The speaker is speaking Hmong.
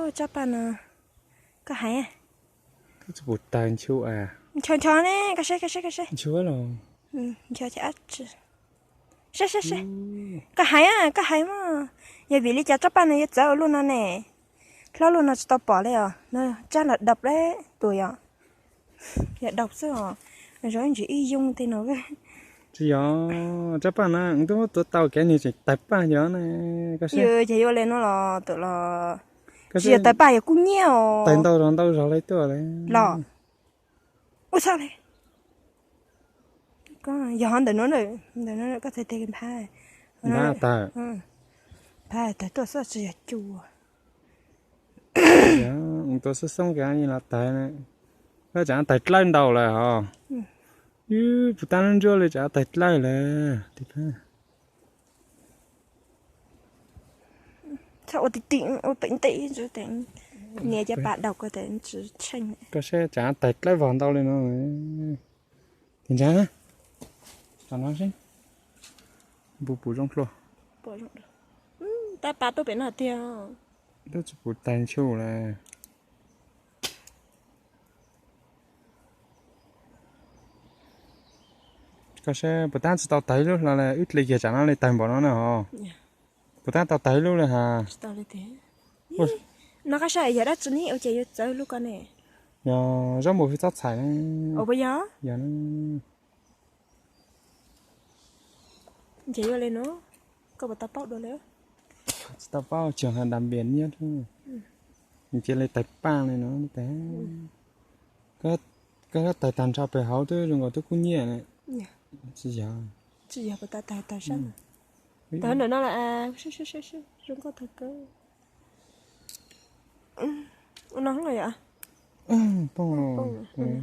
Tsob paj no, koj hais. Koj tsis pum tawg nchu a. Ncho ncho ne, koj saib, koj saib, koj saib. Nchu los. Ncho ces ab tsi. Saib, saib, saib. Koj hais, koj hais mas. Yog vim li cas tsob paj no yuav txawv ua luaj no ne? Hlob luaj no tsis tau pom li os. No tsab los dab leb tuas yom. Yog dab xwb os. Zoo ib ntsis ib yoog tej no. Tsis yog, tsob paj na, twb muab tuav tau kev nws tseem tawg paj yog ne. Koj saib. Ces yuav li no los twb los. Tsis yog tawg paj, yog kub nyiab os. Tawg ntau zog ntau zog li tuaj li. Los. Ua txhaj li. Yog ntawm no, ntawm no koj txhais tes nphab. Nphab tawg. Nphab tawg tuaj xwb tsis yog cua. Tus xoob xoob kav los tawg. Koj tsam tawg dlawb ntau lawm hos. Yus puas tab ntsuab li tsam tawg dlawb lawm. Txhob ua ti ti, ua pem ntej, nias cov pas daus ko tes tsis tsheej. Koj saib tsam tawg dlawb vog ntau li no. Tis ntsa, tam no seb. Npu pum zoo dlua. Tab pas tuaj pem no tiag. Twb tsis pum tawg nchu lawm. Koj saib puas tab tsis tau tawg ib lub hlo li, wb dle kiag tsam no li tawg npaum no na hos. Puas tab tau tawg ib lub li has. No koj saib yog dab tsi ne ua cas yuav txawv lub ko ne. Yog zaub npua hwj txhob txhais. Yog. Ces yuav li no, koj puas tau paub dua li? Tsis tau paub, tsuas has das npias nyiab. Cia li tawg paj li no. Koj tawg tag nrho pem hauv twb zoo nkaus twb kub nyiab na. Tsis yog. Tsis yog, puas tau tawg tawg sab. Tawg ntawm no los zoo nkauj tag kawg. Ua no yom. Poob.